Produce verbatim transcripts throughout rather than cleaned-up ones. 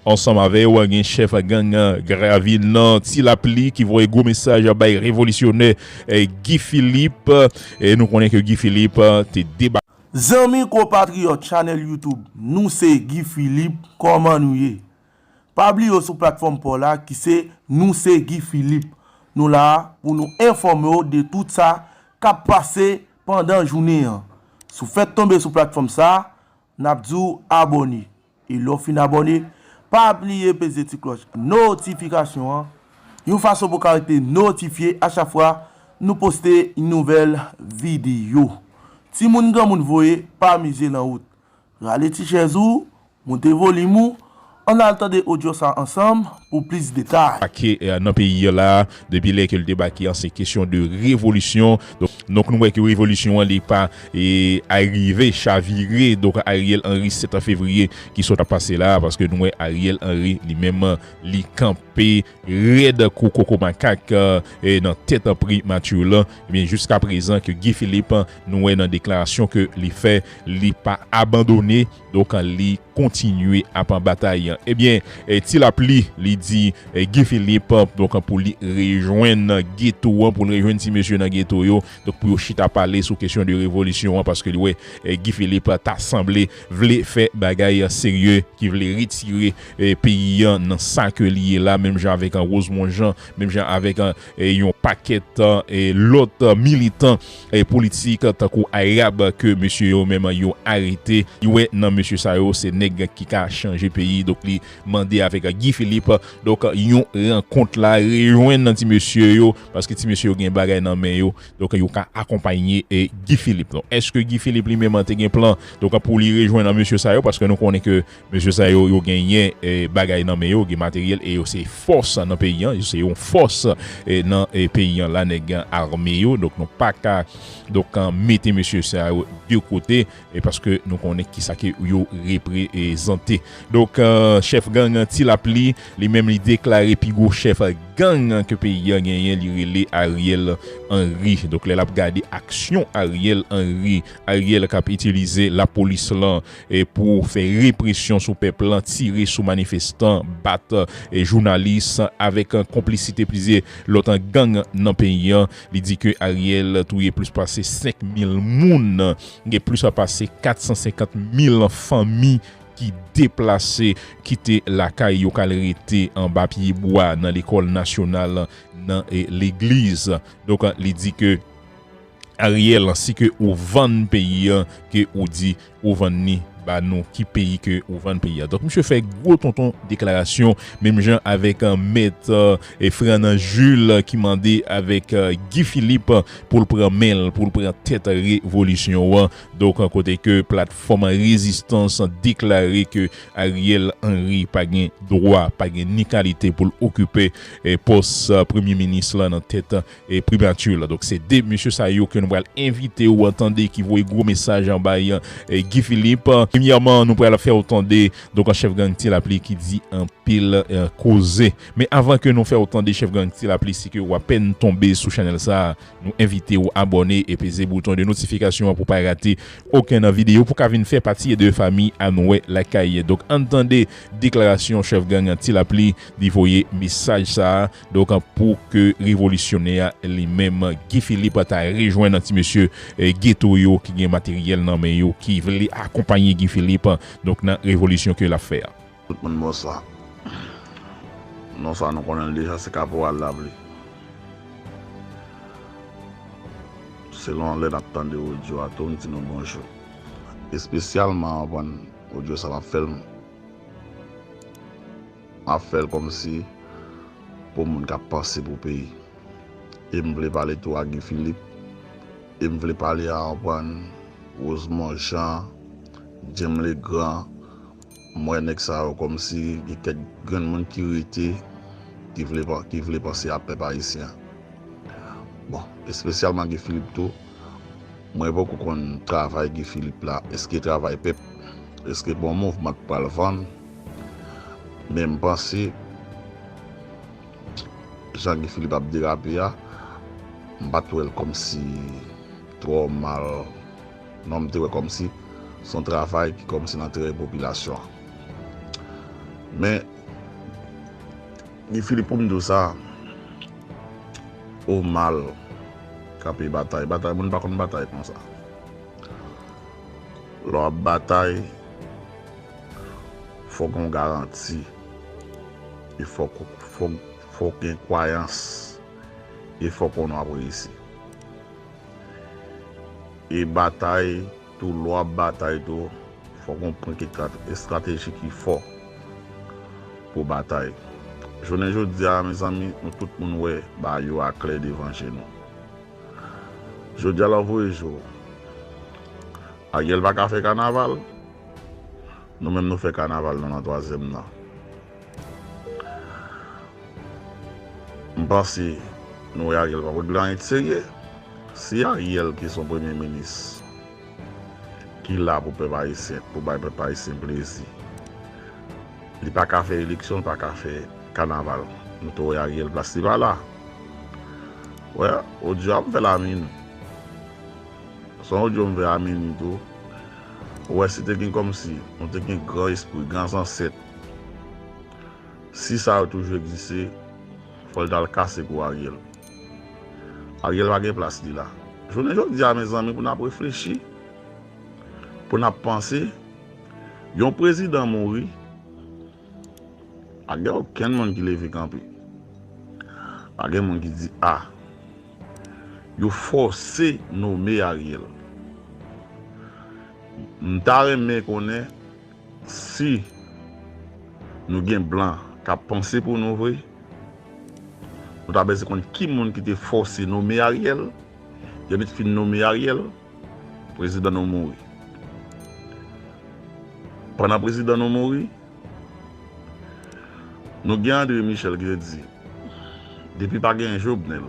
Ansanm avè w, gen chèf gang, eh, Gravin, eh, Ti Lapli ki voye gwo mesaj bay revolisyonè, eh, Guy Philippe. Eh, nou konnen ke Guy Philippe, eh, te deba- Zanmi konpatriyòt chanèl YouTube, nou se Guy Philippe, kòman nou ye? Pa bliye w sou platfòm pa w la ki se nou se Guy Philippe. Nou la pou nou enfòme w de tout sa k ap pase pandan jounen an. Si w fèk tonbe sou platfòm sa, n ap di w abòne. E lè w fin abòne, pa bliye peze ti klòch notifikasyon an, yon fason pou w ka rete notifye a chak fwa nou poste yon nouvèl videyo. Timoun granmoun voye pa mize nan wout. Rale ti chèz ou, moute volim ou, ann al tande odyo sa ansanm pou plis detay. Debake, eh, nan peyi an la, depi lè ke l debake an, se kesyon de revolisyon. Donk, donk nou wè ke revolisyon an, li pa, eh, arive chavire. Donk, Ariel Henry, sèt fevriye ki sot ap pase la, paske nou wè Ariel Henry, li menm, li kanpe rèd kou koko makak, eh, nan tèt primati lan. Ebyen, jiska prezan ke Guy Philippe, nou wè nan deklarasyon ke li fè, li pa abandone, donk, li kontinye ap batay. Ebyen, eh, Ti Lapli, li di, eh, Guy Philippe, donk, pou li rejwenn geto an, pou li rejwenn ti mesye nan geto yo, donk, pou yo chita pale sou kesyon de revolisyon an, paske li wè, eh, Guy Philippe ta sanble vle fè bagay serye, ki vle retire, eh, peyi an nan sa ke li ye la, menm jan avèk, eh, Rosemond Jean, menm jan avèk, eh, yon pakèt, eh, lòt, eh, militan, eh, politik, eh, tankou Arab ke mesye yo menm yo arete. Li wè nan mesye sa yo, se nèg ki ka chanje peyi. Donk, li mande avèk, eh, Guy Philippe, donk, yon rankont la, rejwenn nan ti mesye yo, paske ti mesye yo gen bagay nan men yo. Donk, yo ka akonpanye, eh, Guy Philippe. Donk, èske Guy Philippe li menm te gen plan, donk, pou li rejwenn nan mesye sa yo? Paske nou konnen ke mesye sa yo, yo genyen, eh, bagay nan men yo, gen materyèl, e yo se fòs nan peyi an, yo se yon fòs, eh, nan, eh, peyi an la, nèg ame yo. Donk, nou pa ka, donk, eh, mete mesye sa yo de kote, e paske nou konnen kisa ke yo reprezante. Donk, eh, chèf gang Ti Lapli, li menm li deklare pi gwo chèf gang ke peyi an genyen, li rele Ariel Henry. Donk, lè l ap gade aksyon Ariel Henry, Ariel k ap itilize lapolis lan, e pou fè represyon sou pèp lan, tire sou manifestan, bat, e jounalis, avèk konplisite plizyè lòt gang nan peyi an. Li di ke Ariel touye plis pase senk mil moun, gen plis pase kat san senkant mil fanmi ki deplase, kite lakay yo, k al rete anba pye bwa nan lekòl nasyonal, nan, e, legliz. Donk, li di ke Ariel, si ke ou vann peyi an, ke ou di ou vann li ba nou, ki peyi ke ou vann peyi an. Donk, misye fè gwo tonton deklarasyon, menm jan avèk, eh, mèt, eh, e Fernand Jules ki mande avèk, eh, Guy Philippe pou l pran men l, pou l pran tèt revolisyon an. Donk, kote ke platfòm rezistans deklare ke Ariel Henry pa gen dwa, pa gen ni kalite pou l okipe, eh, pòs, eh, premye minis la nan tèt, eh, primati la. Donk, se de mesye sa yo ke nou pral envite w tande ki voye gwo mesaj anba, eh, Guy Philippe. Premyèman, nou pral fè w tande, donk, chèf gang Ti Lapli ki di anpil, eh, koze. Men avan ke nou fè w tande chèf gang Ti Lapli, si ke w apèn tonbe sou chanèl sa a, nou envite w abòne e peze bouton de notifikasyon an pou pa rate okenn videyo, pou ka vin fè pati de fanmi A Nwè Lakay. Donk, ann tande deklarasyon chèf gang Ti Lapli, li voye mesaj sa a, donk, pou ke revolisyonè a li menm, Guy Philippe, ta rejwenn ti mesye, eh, geto yo ki gen materyèl nan men yo, ki vle akonpanye Guy Philippe, donk, nan revolisyon ke l ap fè a. Tout moun bonswa. Non sa nou konnen l deja, se Kaporal Lapli. Selon lè n ap tande odyo a tou, m di nou bonjou. Espesyalman, w konprann, odyo sa m ap fè l, m ap fè l kòmsi pou moun k ap panse pou peyi. E m vle pale tou a Guy Philippe. E m vle pale a, w konprann, Rosemond Jean, Jim Legrand. M wè nèg sa yo kòmsi gen kèk grenn moun ki rete, ki vle pa-, ki vle panse a pèp ayisyen an. Bon, espesyalman Guy Philippe tou. Mwen poko konn travay Guy Philippe la. Èske travay pèp? Èske bon mouvman k pral vann? Men m panse, jan Guy Philippe ap derape a, m pa t wè l kòmsi twò mal. Non, m te wè kòmsi se yon travay ki kòmsi nan enterè popilasyon an. Men, Guy Philippe, pou m di w sa, ou mal kanpe batay. Batay, moun pa konn batay konsa. Lè w ap batay, fòk gen yon garanti. E fòk, fòk, fòk gen kwayans. E fòk konnen w ap reyisi. E batay tou, lè w ap batay tou, fòk w pran kèk estrateji ki fò pou batay. Jounen jodi a, mezanmi, nou tout moun wè bagay yo aklè devan je nou. Jodi a, lè w voye je w, Ariel pa ka fè kanaval, nou menm nou fè kanaval nou nan twazyèm nan. M panse nou wè Ariel p ap regle anyen de serye. Si Ariel ki se yon premye minis ki la pou pèp ayisyen, pou bay pèp ayisyen plezi, li pa ka fè eleksyon, li pa ka fè kanaval. Nou te wè Ariel plas li pa la. Wè, odyo a m fè la mini. Se yon odyo m fè a mini tou. Ou wè, si te gen kòmsi, nou te gen gran espri, gran zansèt. Si sa yo toujou egziste, fò l t al kase kou Ariel. Ariel pa gen plas li la. Jounen jodi a, mezanmi, pou n ap reflechi, pou n ap panse, yon prezidan mouri, pa gen okenn moun ki leve kanpe. Pa gen moun ki di, a, yo fòse nome Ariel. M ta renmen konnen si nou gen blan k ap panse pou nou vre, nou ta bezwen konn ki moun ki te fòse nome Ariel. Depi fin nome Ariel, prezidan nou mouri. Pandan prezidan nou mouri, nou gen André Michel ki te di, depi pa gen Jovenel,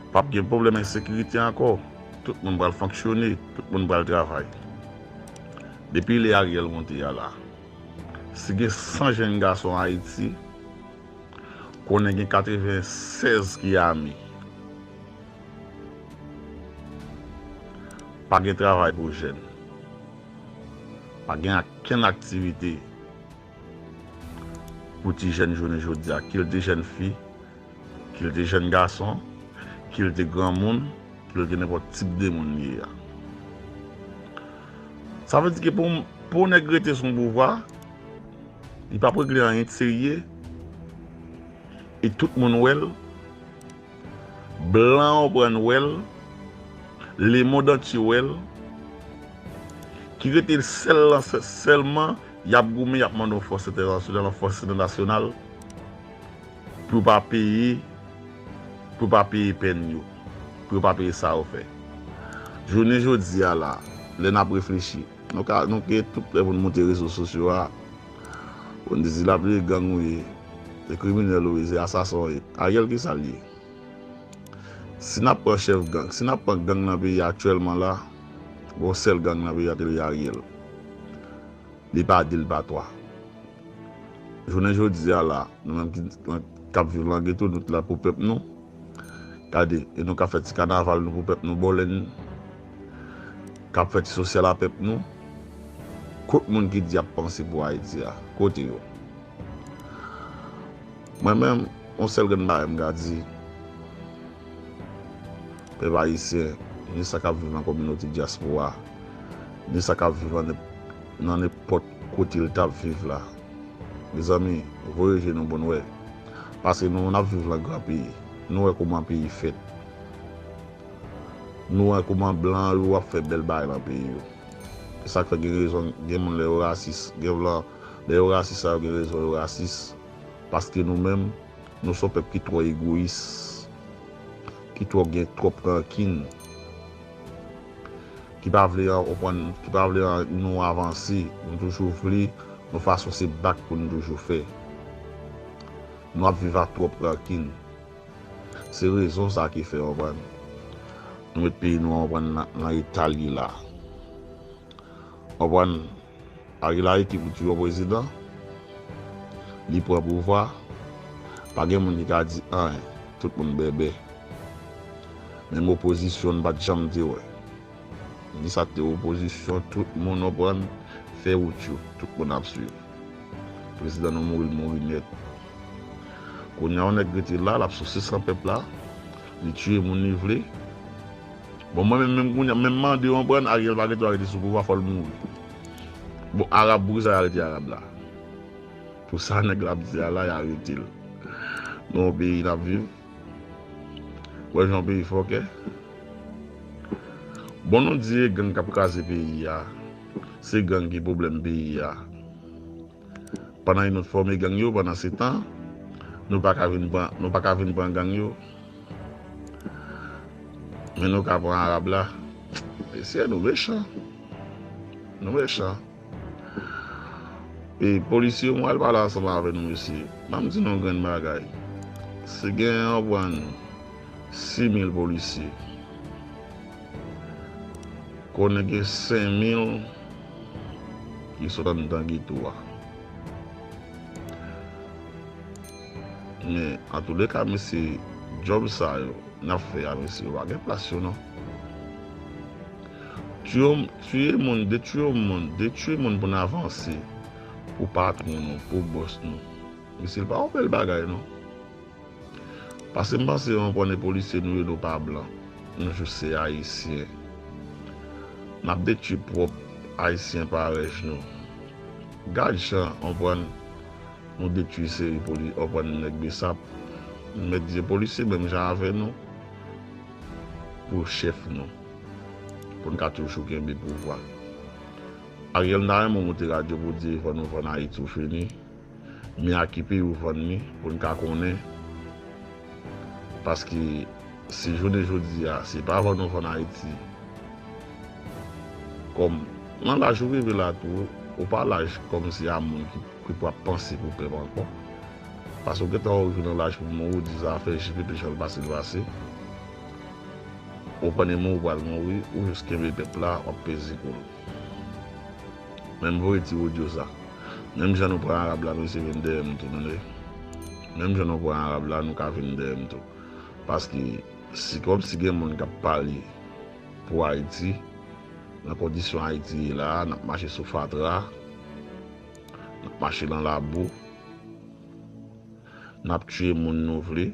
p ap gen pwoblèm ensekirite ankò. Tout moun pral fonksyone, tout moun pral travay. Depi lè Ariel monte a la, si gen san jèn gason Ayiti, konnen gen katrevennsèz ki ame. Pa gen travay pou jèn. Pa gen okenn aktivite pou ti jèn jounen jodi a, ki l te jèn fi, ki l te jèn gason, ki l te granmoun, ki l te nenpòt tip de moun li ye a. Sa vle di ke pou, pou nèg rete sou pouvwa, li p ap regle anyen de serye, e tout moun wè l, blan yo pran wè l, lemonn antye wè l, ki rete sèl lan, sè-, sèlman y ap goumen, y ap mande yon fòs entènasyonal, yon fòs entènasyonal, pou yo pa peye, pou yo pa peye pèn yo, pou yo pa peye sa yo fè. Jounen jodi a la, lè n ap reflechi, nou ka, nou gen tout lè pou n monte rezo sosyo a, pou n di se lapliye gang ou ye, se kriminèl ou ye, se asasen ou ye. Ariel ki sa l ye? Si n ap pran chèf gang, si n ap pran gang nan peyi a aktyèlman la, gon sèl gang nan peyi a, se li Ariel. Li pa de, li pa twa. Jounen jodi a la, nou menm ki, k ap viv lan geto, nou t la pou pèp nou. Gade, e nou k ap fè ti kanaval nou pou pèp nou, bòlèn, k ap fè ti sosyal a pèp nou. Kot moun ki di y ap panse pou Ayiti a? Kote yo? Mwen menm, yon sèl grenn bagay m ka di pèp ayisyen, ni sa k ap viv nan kominote dyaspora, ni sa k ap viv nan, nan nenpòt kote l t ap viv la. Mezanmi, voye je nou pou n wè. Paske nou, n ap viv nan gran peyi. Nou wè kouman peyi fèt. Nou wè kouman blan yo ap fè bèl bagay nan peyi yo. Se sa k fè gen rezon, gen moun lè yo rasis, gen blan, lè yo rasis sa yo gen rezon yo rasis. Paske nou menm, nou se yon pèp ki twò egoyis, ki twò gen twòp rankin, ki pa vle an, konprann, ki pa vle an, nou avanse. Nou toujou vle, yon fason se bak pou nou toujou fè. Nou ap viv ak twòp rankin. Se rezon sa ki fè, konprann, nou met peyi nou an, konprann, nan, nan eta l ye la. Konprann, Ariel Henry ki pou tire yon prezidan, li pran pouvwa, pa gen moun ki ka di anyen, tout moun bèbè. Menm opozisyon, n pa t janm te wè. Ni sa te opozisyon, tout moun, konprann, fè wout yo, tout moun ap swiv. Prezidan nou mouri, l mouri nèt. Kounye a, yon nèg rete la, l ap souse san pèp la, li tiye moun li vle. Bon, mwen menm, menm kounye a, menm mande w konprann, Ariel pa gen dwa rete sou pouvwa, fò l mouri. Bon, Arab, poukisa y arete Arab la? Pou sa nèg la ap di a la, y arete l. Nou yon peyi n ap viv. Wè jan yon peyi fòkè. Bon, nou di e gang k ap kraze peyi a. Se gang ki pwoblèm peyi a. Pandan yon lòt fòme gang yo, pandan se tan, nou pa ka vin pran, nou pa ka vin pran gang yo. Men nou ka pran Arab la. Mesye, nou mechan. Nou mechan. E polisye, mwen al pale ansanm avè nou, mesye. Ban m di nou yon grenn bagay. Si gen, anprann, sis mil polisye, konnen gen senk mil ki sot anndan geto a. Men, antouleka, mesye, djòb sa yo n ap fè a, mesye, yo pa gen plas yo, non. Tiye, tiye moun, detwi moun, detwi moun pou n avanse, pou patwon nou, pou bòs nou. Mesye, l pa yon bèl bagay, non. Paske m panse, yon pwòp polisye nou ye, nou pa blan. Nou jis se Ayisyen. N ap detwi pwòp Ayisyen parèy nou. Gad jan, yon pwòp, nou detwi seri poli-, yon pwòp nèg Besap. M mèt di polisye menm jan avè nou pou chèf nou. Pou n ka toujou kenbe pouvwa. Ariel, m ta renmen w monte radyo pou w di fò nou vann Ayiti ou fini. Men a ki pri ou vann li pou n ka konnen. Paske si jounen jodi a, se pa vann ou vann Ayiti. Kòm nan laj ou rive la tou, ou pa laj kòmsi a moun ki, ki pou ap panse pou pèp ankò. Paske w gentan rive nan laj pou mouri, ou di zafè J P P jan l pase l pase. Ou konnen mouri ou pral mouri, ou jis kenbe pèp la, w ap peze kou l. Men m voye ti odyo sa. Menm jan nou pran Arab la, mesye vin dèyè m tou, tande. Menm jan nou pran Arab la, nou ka vin dèyè m tou. Paske si kòmsi gen moun k ap pale pou Ayiti, nan kondisyon Ayiti ye la a, n ap mache sou fatra, n ap mache nan labou, n ap tiye moun nou vle.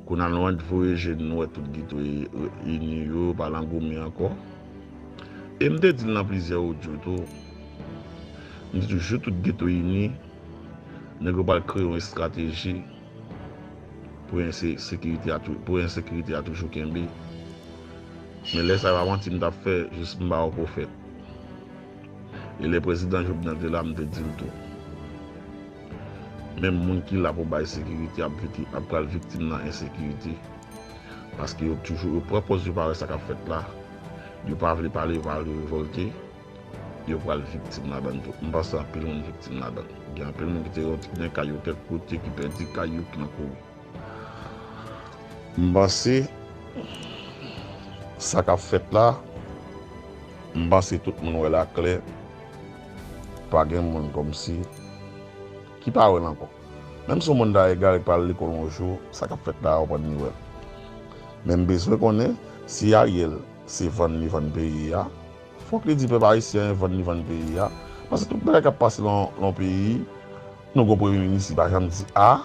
Kounye a nou ret voye je n, nou wè tout geto ini yo, pa nan goumen ankò. E m te di l nan plizyè odyo tou. M di toujou tout geto ini, nèg yo pral kreye yon estrateji pou ense-, sekirite a tou-, pou ensekirite a toujou kenbe. Men lè sa yo pa manti m t ap fè, jis m pa yon pwofèt. E lè prezidan Jovenel te la, m te di l tou. Menm moun ki la pou bay sekirite ap viti-, ap pral viktim nan ensekirite. Paske yo toujou, yo pran pòz yo pa wè sa k ap fèt la. Yo pa vle pale, yo pa vle revòlte. Yo pral viktim ladan tou. M panse anpil moun viktim ladan. Gen anpil moun ki te gen kay yo kèk kote, ki pèdi kay yo, ki nan kouri. M panse sa k ap fèt la, m panse tout moun wè l aklè. Pa gen moun kòmsi ki pa wè l ankò. Menm si yon moun ta egare k pa al lekòl yon jou, sa k ap fèt la a, ou konn li wè l. Men m bezwen konnen si Ariel se vann li vann peyi a, fòk li di pèp ayisyen an vann li vann peyi a. Paske tout bagay k ap pase lan, lan peyi, nou gon premye minis ki pa janm di a.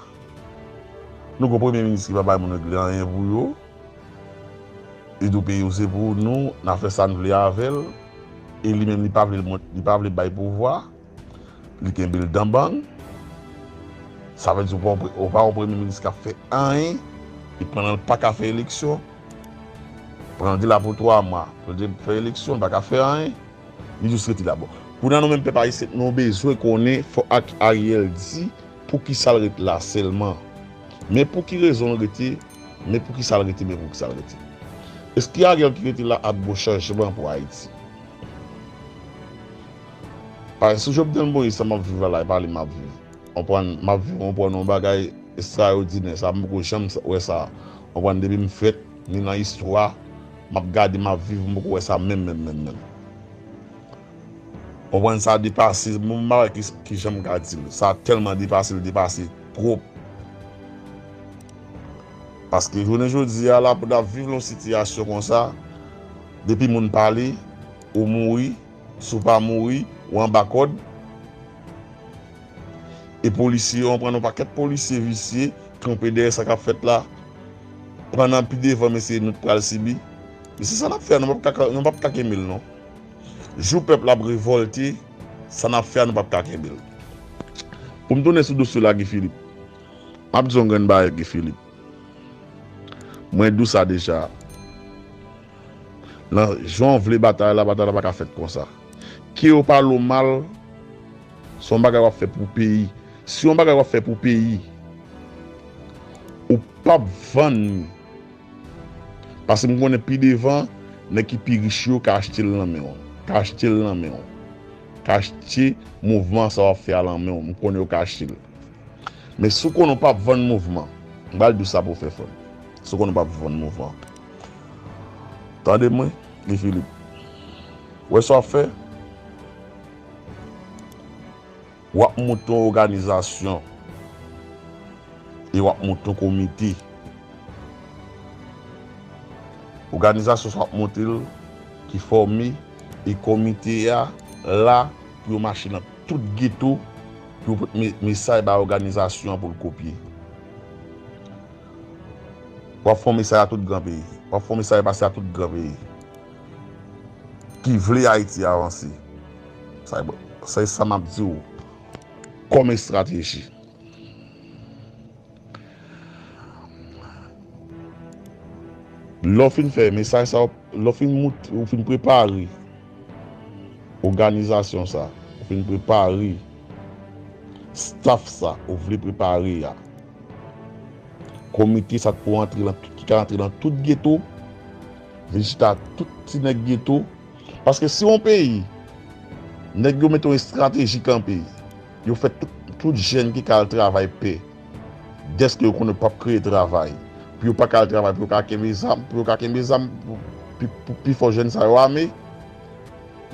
Nou gon premye minis ki pa bay moun regle anyen pou yo. Li di w peyi w se pou nou, n a fè sa n vle avè l. E li menm li pa vle l mont-, li pa vle bay pouvwa. Li kenbe l dan bang. Sa vle di ou pa yon pre-, ou pa yon premye minis k ap fè anyen. Li pandan l pa ka fè eleksyon. Pandan l te la pou twa mwa, pou l te fè eleksyon, l pa ka fè anyen. Li jis rete la. Bon, kounye a nou menm pèp ayisyen, nou bezwen konnen fò ak Ariel di poukisa l rete la sèlman. Men pou ki rezon l rete, men poukisa l rete, men poukisa l rete. Èske Ariel ki rete la ap gon chanjman pou Ayiti? Paske sou Jovenel Moïse sa m ap viv la, la, e pa li m ap viv. Konprann, m ap viv, konprann, yon bagay estraòdinè, sa m poko janm sa, wè sa. Konprann, depi m fèt, ni nan istwa, m ap gade, m ap viv, m poko wè sa menm, menm, menm, menm. Konprann, sa depase, m pa wè ki, ki jan m ka di l. Sa tèlman depase, l depase twòp. Paske jounen jodi a la, pou n ap viv yon sitiyasyon konsa, depi moun pale, ou mouri, si w pa mouri, ou anba kòd. E polisye yo, anprann yon pakèt polisye visye, kanpe dèyè sa k ap fèt la. Pandan pi devan, mesye, nou t pral sibi. E se sa n ap fè a, nou p ap ka, nou p ap ka kenbe l, non. Jou pèp la ap revòlte, sa n ap fè a, nou p ap ka kenbe l. Pou m tounen sou dosye la, Guy Philippe, m ap di yon grenn bagay, Guy Philippe. Mwen di w sa deja. Nan jan w vle batay la, batay la pa ka fèt konsa. Ke w pale w mal, se yon bagay w ap fè pou peyi. Si yon bagay w ap fè pou peyi, ou p ap vann li. Paske m konnen pi devan, nèg ki pi rich yo ka achte l nan men w. Ka achte l nan men w. Ka achte mouvman sa w ap fè a nan men w. M konnen yo ka achte l. Men si w konnen w p ap vann mouvman, m pral di w sa pou w fè, frè m. Si w konnen w p ap vann mouvman, tande mwen, Guy Philippe. Ou wè sa w ap fè? W ap monte yon òganizasyon e w ap monte yon komite. Òganizasyon sa w ap monte l ki fòme e komite a la pou yo mache nan tout geto pou yo pote me- mesaj ba òganizasyon an pou l kopye. W ap fè yon mesaj a tout gran peyi. W ap fè yon mesaj pase a tout gran peyi ki vle Ayiti avanse. Sa e sa m ap di w kòm estrateji. Lè w fin fè mesaj sa, lè w fin mout, ou fin prepare òganizasyon sa, ou fin prepare staff sa, ou vle prepare a, komite sa k pou antre nan tout, ki ka antre nan tout geto, vin chita tout ti nèg geto. Paske si yon peyi, nèg yo mete yon estrateji kanpe, yo fè tout, tout jèn ki ka al travay pè, dèske yo konnen yo p ap kreye travay, pou yo pa ka al travay, pou yo ka kenbe zam, pou yo ka kenbe zam, pou, pou, pou pifò jèn sa yo ame,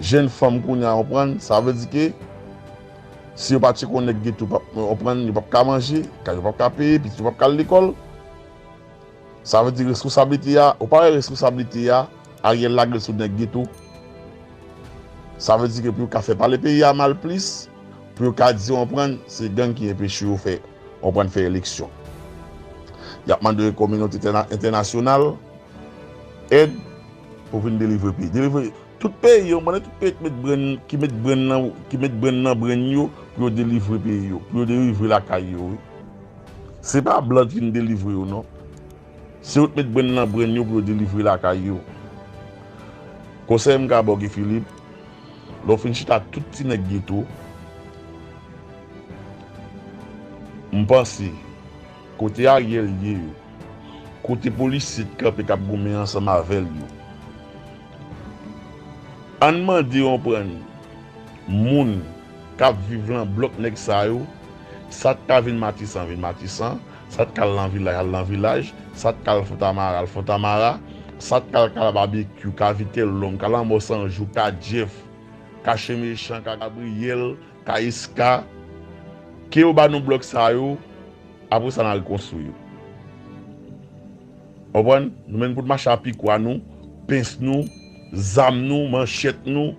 jèn fanm kounye a, konprann, sa vle di ke si yo pa tcheke yon nèg geto, p ap, konprann, yo p ap ka manje, kay yo p ap ka peye, pitit yo p ap ka al lekòl. Sa vle di responsablite a, ou pa wè responsablite a, Ariel lage l sou nèg geto. Sa vle di ke pou yo ka fè pale peyi a mal plis, pou yo ka di, konprann, se gang ki enpeche yo fè, konprann, fè eleksyon. Y ap mande kominote entèna- entènasyonal èd pou vin delivre peyi. Delivre tout peyi yo, mande tout peyi ki met brenn, ki met brenn nan, ki met brenn nan brenn yo pou yo delivre peyi yo, pou yo delivre lakay yo, wi. Se pa blan ki vin delivre yo, non. Se yo t met brenn nan brenn yo pou yo delivre lakay yo. Konsèy m ka ba w, Guy Philippe, lè w fin chita ak tout ti nèg geto, m panse, kote Ariel ye yo, kote polisye t kanpe k ap goumen ansanm avè l yo, ann mande, konprann, moun k ap viv lan blòk nèg sa yo, sa t ka vin Matisan, vin Matisan, sa t ka al lan vilaj, al lan vilaj, sa t ka al Fontamara, al Fontamara, sa t ka al Ka Babekyou, Ka Vitèlòm, Ka Lanmò San Jou, Ka Jèf, Ka Chen Mechan, Ka Gabriyèl, Ka Eska, ke yo ba nou blòk sa yo, apre sa n a rekonstwi yo. Konprann? Nou menm pou n mache a pikwa nou, pens nou, zam nou, manchèt nou,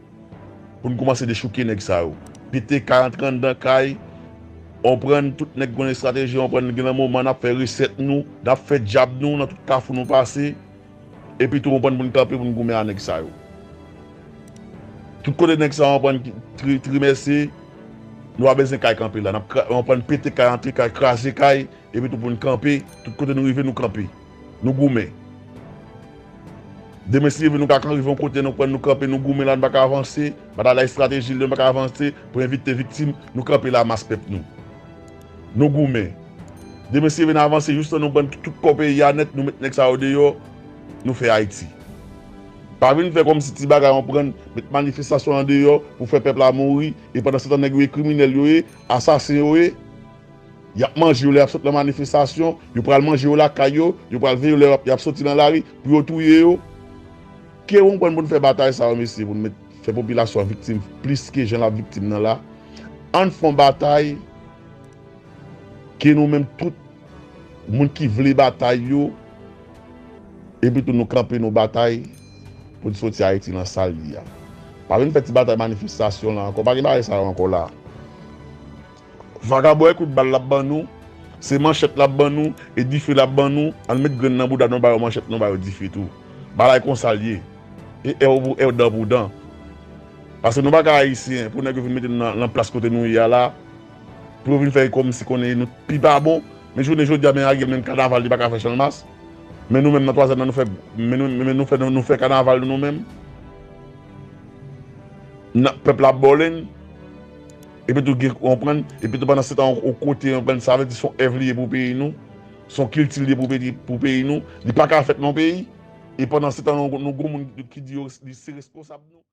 pou n kòmanse dechouke nèg sa yo. Pete kay, antre anndan kay, konprann, tout nèg gen estrateji, konprann, gen nan moman n ap fè resèt nou, n ap fè djab nou nan tout kafou nou pase, epi tou konprann pou n kanpe pou n goumen a nèg sa yo. Tout kote nèg sa yo konprann ki tri- trimèse, nou pa bezwen kay kanpe la. N ap kra- konprann pete kay, antre kay, kraze kay, epi tou pou n kanpe, tout kote nou rive, nou kanpe. Nou goumen. Demen si Dye vle nou ka rive yon kote, nou pran, nou kanpe, nou goumen la, nou pa ka avanse. Batay la estrateji, nou pa ka avanse. Pou evite viktim, nou kanpe la, mas pèp nou. Nou goumen. Demen si Dye vle n avanse, jistan nou pran tout kò peyi a nèt, nou met nèg sa yo deyò, nou fè Ayiti. Pa vin fè kòmsi ti bagay, konprann, met manifestasyon an deyò pou fè pèp la mouri, e pandan se tan nèg yo ye kriminèl yo ye, asasen yo ye. Y ap manje yo lè y ap sot nan manifestasyon, yo pral manje yo lakay yo, yo pral veye yo lè y ap, y ap soti nan lari pou yo touye yo. Ke w konprann pou n fè batay sa yo, mesye, pou n met, fè popilasyon an viktim plis ke jan l ap viktim nan la. Ann fè yon batay ke nou menm tout moun ki vle batay yo, epi tou nou kanpe, nou batay pou n soti Ayiti nan sa l ye a. Pa vin fè ti batay manifestasyon la ankò. Pa gen bagay sa yo ankò la. Vagabon e kout bal l ap ban nou, se manchèt l ap ban nou, e dife l ap ban nou, al met grenn nan bouda nou, ba yo manchèt, nou ba yo dife tou. Bagay konsa l ye. E èw pou èw, dan pou dan. Paske nou pa ka ayisyen, pou nèg yo vin mete nou nan, nan plas kote nou ye a la, pou yo vin fè kòmsi konnen nou pi pa bon. Men jounen jodi a, men Ariel menm kanaval li pa ka fè Channmas. Men nou menm nan twazyèm nan nou fè, men nou, men nou fè, nou fè kanaval nou, nou menm. Nan, pèp la ap bòlen. Epi tou gen, w konprann, epi tou pandan se tan w kote, w konprann, sa vle di se yon èv li ye pou peyi nou, se yon kilti li ye pou peyi, pou peyi nou, li pa ka fèt nan peyi, e pandan se tan nou, nou gon moun ki di yo, li se responsab nou.